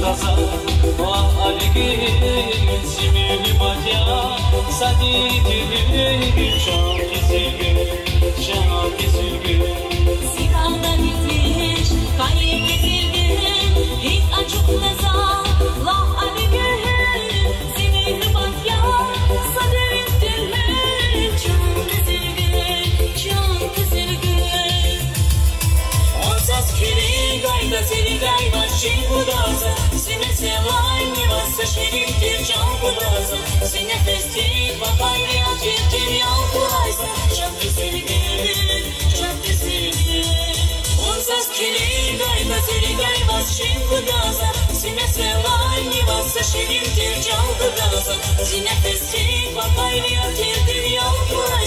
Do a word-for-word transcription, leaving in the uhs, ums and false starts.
Лагь, али гуьгьуьл, зи муьгьуьббат я, сади тир гуьгьуьл, чан къизилгуьл, чан къизилгуьл. Зи кӀанда битмиш къайи къизилгуьл, гьикӀ ачухна за, лагь, али гуьгьуьл, зи муьгьуьббат я, сади тир гуьгьуьл, чан къизилгуьл, чан къизилгуьл. Вун заз килигайтӀа, зи рикӀяй ваз чим гуда за, зи меселайни ваз са ширин тир чан гуда за, зи нефесдин кьван къайгъияр тир ял гурай за, чан къизилгуьл, чан къизилгуьл. Вун заз килигайтӀа, зи рикӀяй ваз чим гуда за, зи меселайни ваз са ширин тир чан гуда за, зи нефесдин кьван къайгъияр тир ял гурай